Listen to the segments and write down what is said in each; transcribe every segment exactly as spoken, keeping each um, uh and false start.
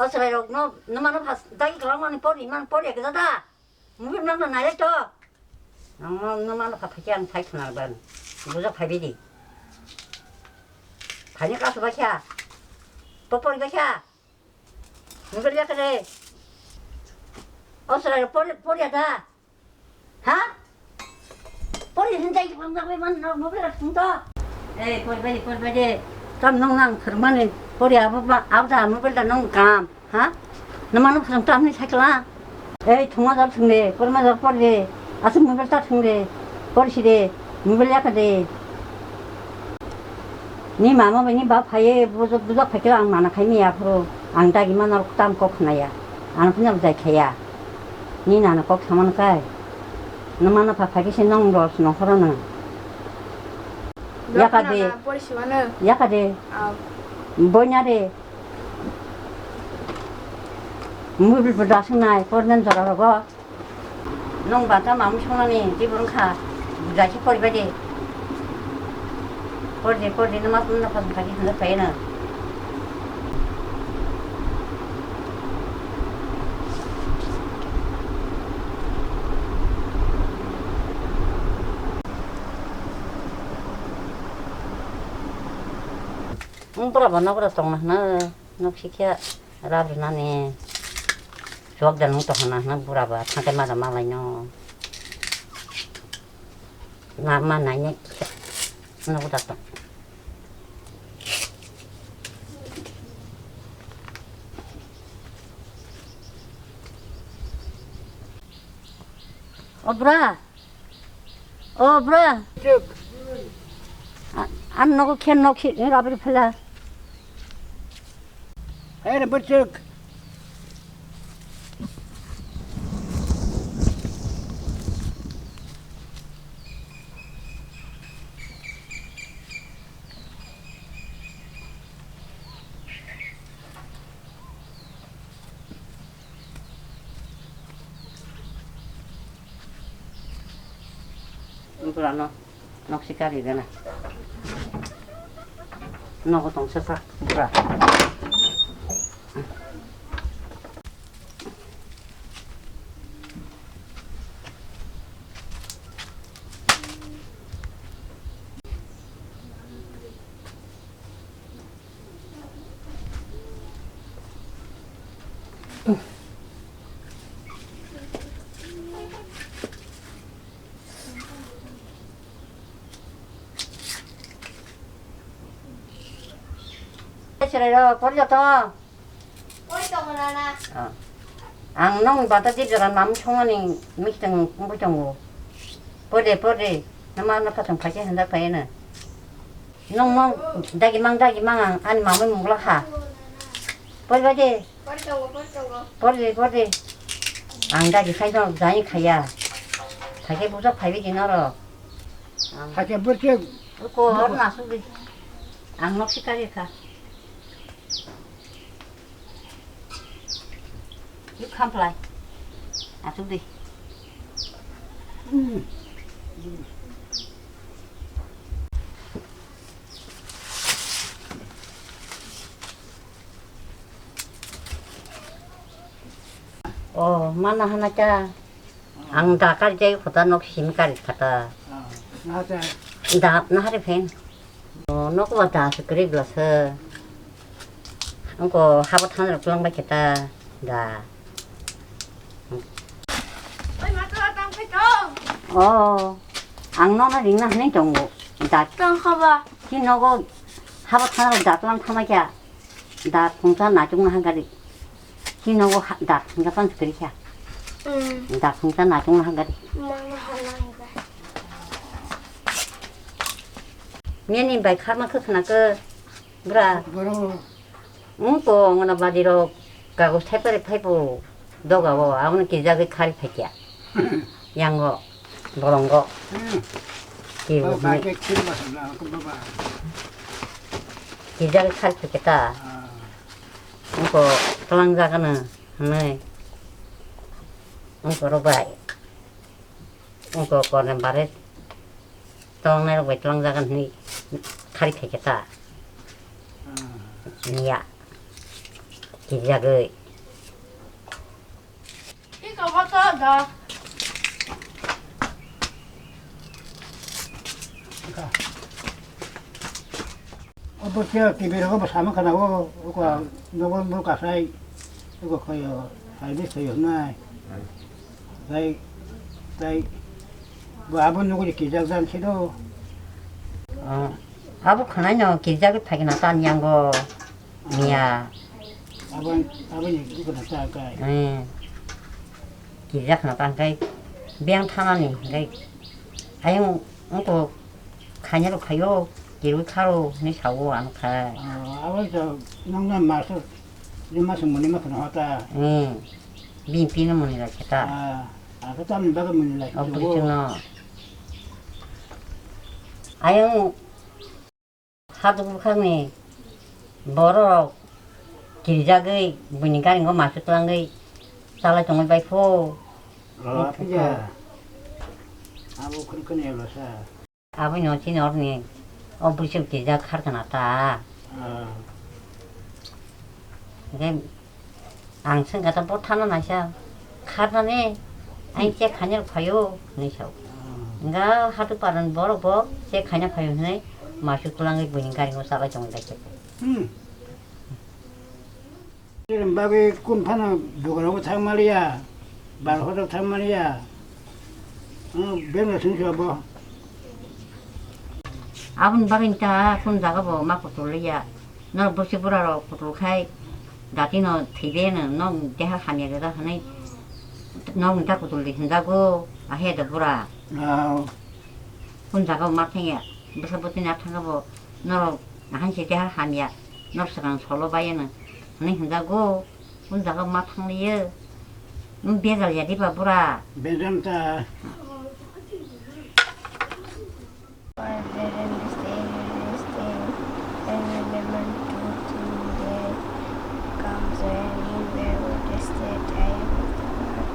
Chwrairokno nwmano phas dagi kwlangmani pori, man pori ekjada. Mubui mangno nai to. Nwmano, nwmano kha phaikhe ang sai khna ban. Bujo phaibai di. Phaini kasu baikha. To pori baikha. Mubui yakha de. O chwrairok pori, pori ada. Ha? Pori hinjai bang bang man no mobile thung to. Ei, pori bai, pori bai de. Tam nong nang khurmani pori abo ba, abo da mobile da nong kam. Ha? Nama nong khurang tam ni sakla. Ei, thuma jar thung de, pori ma jar pori de. Asu mobile ta thung de. Pori si de, mobile ya ka de. Ni mama bai ni bap phaiye, bujak, bujak phaikhe ang mana khai miya phuru. Ang dagi mana tam kok khnaya. Ang phina bujai khaya. Ni nana kok saman kai. Nwmano pha phaikhe se nong dos nongkhoro no. Yaka de. Pori siwano. Yaka de. Aw. Boina de. Mobile bo dasung nai, pornen jora rogo. Nong bata mamu songnani, tei borong kha. Bujai se pori bai de. Pori de, pori de, nwma, nwma phasong kha khe hinjak phai na. Nwng bura ba nokra tongna hwna, nok sikhe rab rwnani. Chuak da nwng tong hwna hwna bura ba thangkai ma da malai no. Na ma nai ne kisa. Nwng bura tong. O bura. O bura. Chuk. A-, an nogo khe nok si, rabri phela. Hai re bwchwk. Bura no, nok si kari gana. Nogo tong sasa, bura. Chwrairok, pori joto. Pori tongo nana. Ah. Ang nong bata di jora mam songmani misteng wngwi tongo. Pori de, pori de. Nama no khatong phaikhe handa phaiyano. Nong, nong, dagi mang, dagi mang ang, ani mamwi mungla kha. Pori bai de. Pori tongo, pori tongo. Pori de, pori de. Ang dagi khai no jai khaya. Phaikhe bujak phaibi di norok. Ang. Hakhe bwrwk. Ko hor nasuk di. Ang nok sikari kha. Yuk khamplai. Atuk di. Oh, mana hana cha. Ang da kari jai kota nok simi kari kata. Ah, na cha. Da na hari phen. Oh, nok ba da se kri bla se. Angko habo than rok lang bai keta da. Oi, ma to tang pe to. Oh, ang no na ring na hne tongo. Da. Tang kha ba. Ki nogo habo than rok da lang kha ma kya. Da khungsa nachung na hangari. Chini nogo ha-, da khungsa pan sukri kha. Mm. Da khungsa nachung na hangari. Mama hana hangari. Nini bai kharma khe khna khe bra. Bro. Wng ko ngana badi rok kagos thai pare phai bo doga o aboni kijagwi khari phai kya. Yango, bolongo. Hmm. Ki baba, hwnwi. Ke khir ba sabla ko baba. Kijagwi khari phai kya ta. Ah. Wngko twlang jagano hwnwi. Wngko rwbai. Wngko korne bare twlangnai rwbai twlang jagan hwnwi khari phai kya ta. Ah. Niya. Kirijagwi. Obo khe T V rogo bo sama khana o, oko nogo bo kasai, oko khoyo, hai de khoyo nai. Tai, tai, bo abo nogo je kijak jan se do. Ah, abo khwnai no kijak phai khna ta ni ango. Miya. Abo, abo ni iko na ta kai. Eh. Kijak khna ta kai. Biyang thana ni kai. Ayung ungko khanya ro khayo, kirwi kharo ni sawo ano khai. Ah, abo to nang na maso, ni maso muni ma khna hota. Eh. Bini pino muni la kheta. Ah, ako tam ni baga muni la. O kheta. Bujino. Ayung Haduk bukhakni bororok kirijagwi buini garingo masu twlangwi chalai tongwi bai pho. Oh, apija. Abo khun khun eba sa. Aboni chini orni o bwswk kirijak kharkana ta. Ah. Hingke Ang sengkha ta bo thana naisa kharnani, ang check khaina phaio hinwi sao. Hingkha hatu paran borok bo check khaina phaio hinwi masu twlangwi buini garingo chalai tongwi lai khe. Hmm. Bagwi kum phano dogano thang maliya, bar hodo thang maliya. Hmm, bengla sing sabo. Aboni bagwi ta kun jaga bo ma kutul liya. Norok bwswk burarok kutul khai datino thwibaino, nokni deha hamya gada hwnwi nokni ta kutul di hwnjago, ahe da bura. Ah. Kun jaga ma thangya, bwsa bwtwini a thangabo norok ahan se deha hamya, norok swkang solo bayano hwnwi hwnjago, kun jaga ma thangliyo. Nwng bejal ya diba bura? Bejal ta. Or they didn't stay, they didn't stay. And when they went to, to the comes and he where would they stay? I am the Lord.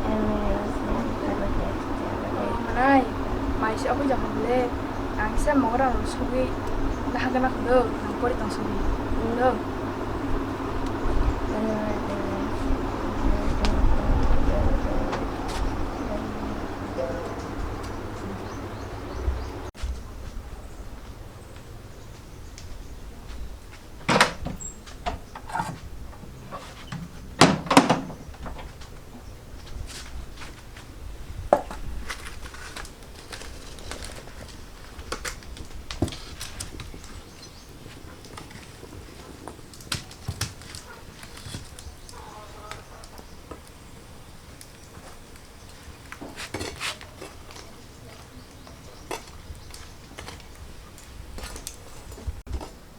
And when it was night, they were there. Manai, mai se obo jaga bole, ang se mogra rok sogwi, nahagana kudo, nang pori tong sogwi, kudo.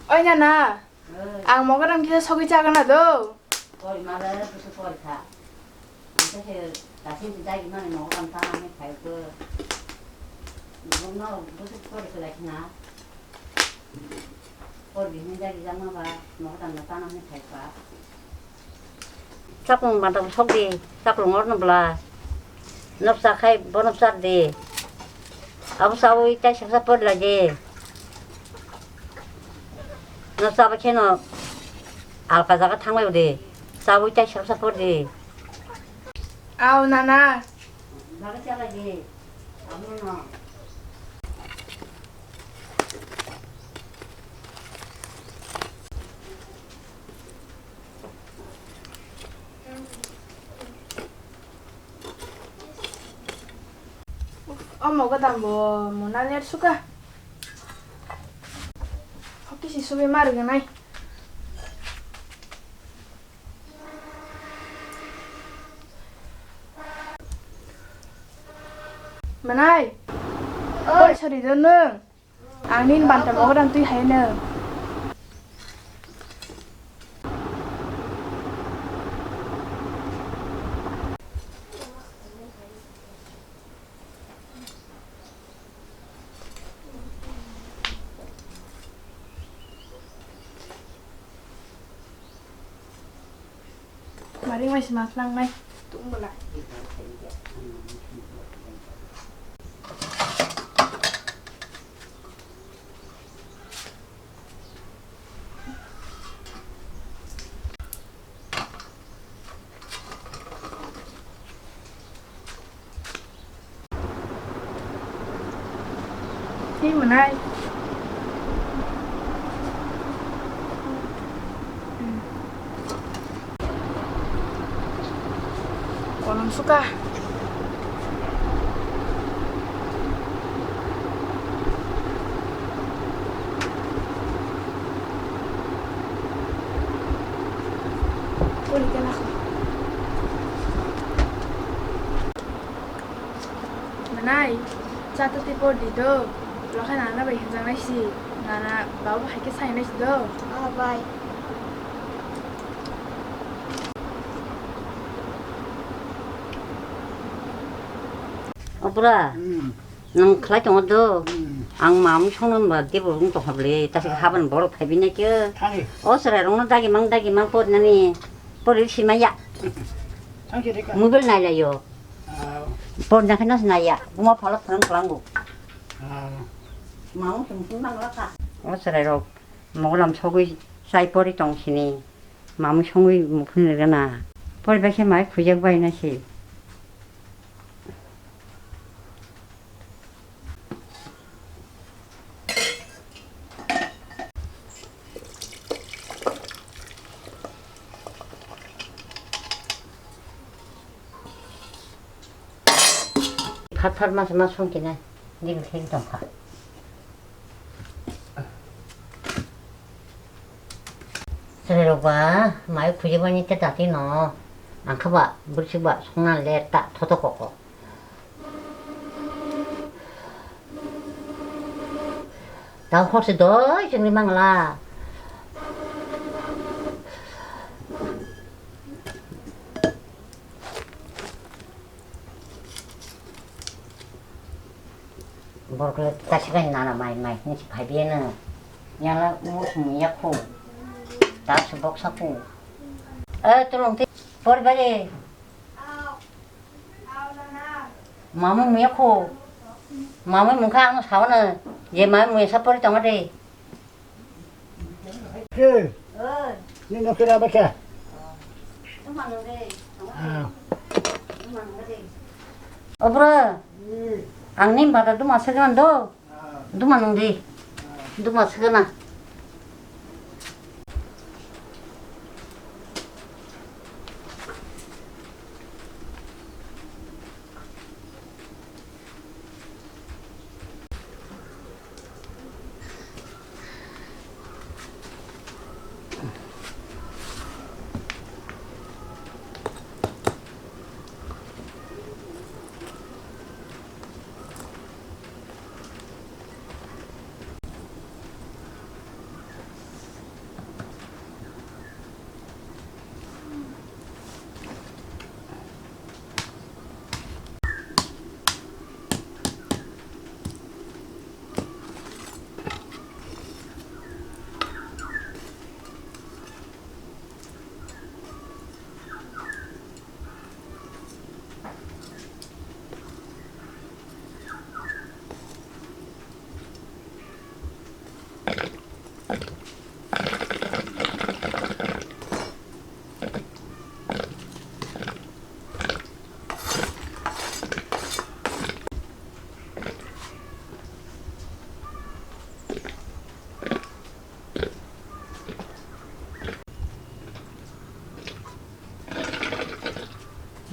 Oi nana, ang mogodam kisa sogwi chagana do. Pori male busu pori kha. Ang khe dasin ti dagi mani mogodam tana hwnwi phai khe. Bumno busu pori khlai khna. Pori bihini dagi jama ba mogodam no tana hwnwi phai kha. Chakung banta bo sok di, chakung orno bwla. Nok cha khai bono cha di. Abo chawi tai saksa pori lai di. Nok cha bai kheno alka jaga thangbai di. Chawi tai saksa pori di. Au nana. Jaga cha lai di. Abo no. Uf, o mogodam bo mona ler suka. Hoki si subi mar ganai. Manai. Oi. Oi, sorry, dono. Ang nini banta mogodam twi hai no. Maring mai sima phlang nai. Tung bwla. Mwnai. Kolom suka. Mwnai, cha twtwi por di do. Lokhe nana bai hwnjaknai si. Nana babu hai khe sainai si do. Ah, bai. O bura, hmm, nwng khlai tongo do? Hmm. Ang mamung songno ba tei bo wng tongkha bwle, ta se, ah, habani borok phaibi nai khe. Thani. O chwrai rokno dagi mang dagi mang por nani, por ri si maya. Thang khe rika. Mobile nai lai yo. Ah. Por na khe nas nai ya, buma phalok phalok klango. Ah. Mamung song song mang la kha. O chwrai rok mogolam sogwi chai pori tong sini. Mamung songwi muphunwi rwna. Poribai khe mai khuijak bai na se. Phat phat mas mas song kina. Dil khe tong kha. Chwrairok ba mai khujibani tei dati no nangkha ba bwrwswk ba songna le ta thoto koko. Ta horse doi chwngwi mangla. Borok le ta sibai nana mai mai hinwi se phai biyano. Yala o song ya kho. Ta se boksa kho. Eh, tolong te. Por bale. Mamung muya kho. Mamung mungkha ang sawana. Je mamung muya sapori tongo de. Ke? Oi. Ni no kira ba khe? Tuma nung de. Ah. Tuma nung de. O bro, hmm, ang ni bada duma segan do. Ah. Duma nung de. Ah. Duma segana.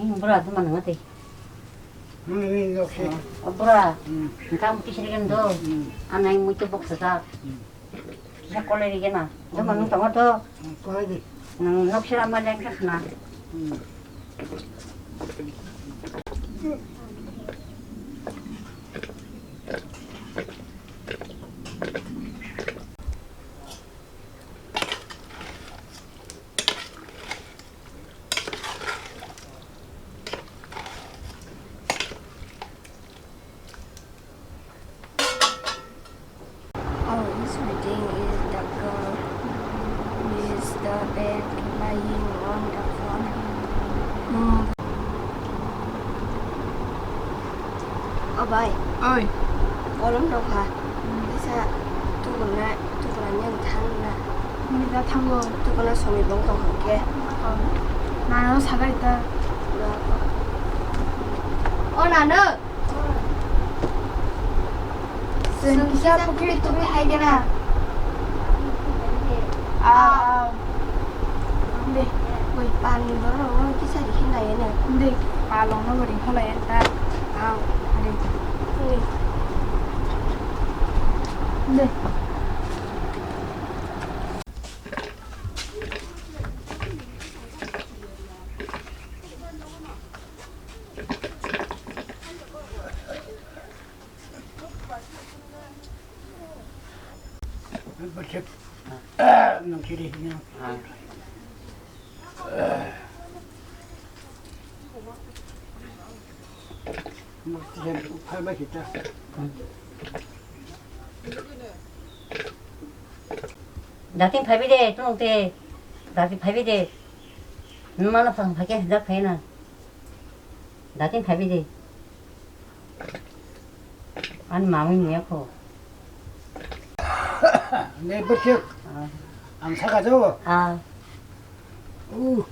Hmm, bura, duma nang tei. Hmm, hmm, okay. Oh, bura. Hmm. Engkau mesti sini kan do. Hmm. Anai mutu bok sasa. Hmm. Kisa kolai ri kena. Duma nang tongo to. Hmm, kolai di. Nang nok sira ma leng khna. Hmm. Oh, he's reading is the girl is the bed lying on the floor. Hmm. O bai. Oi. Kolom rok ha. Hmm. Kisa tukuna, tukuna nang thang na. Mui da thango. Tukuna somi bong tong hwnkhe. Oh. Nano sagai ta. O nano. Chwng kisa pukri tubui hai gana. Ah, ah. De, oi, pani borok no kisa rikhi nai ne. De, palong no ring kholai ta. Ah, de. De. Dating phaibi de, tung te. Dating phaibi de. Mana phang phake hajak phai na. Dating phaibi de. Ani mamui muya kho. Ne bwswk. Ah. Ang saka jo. Ah. Uh.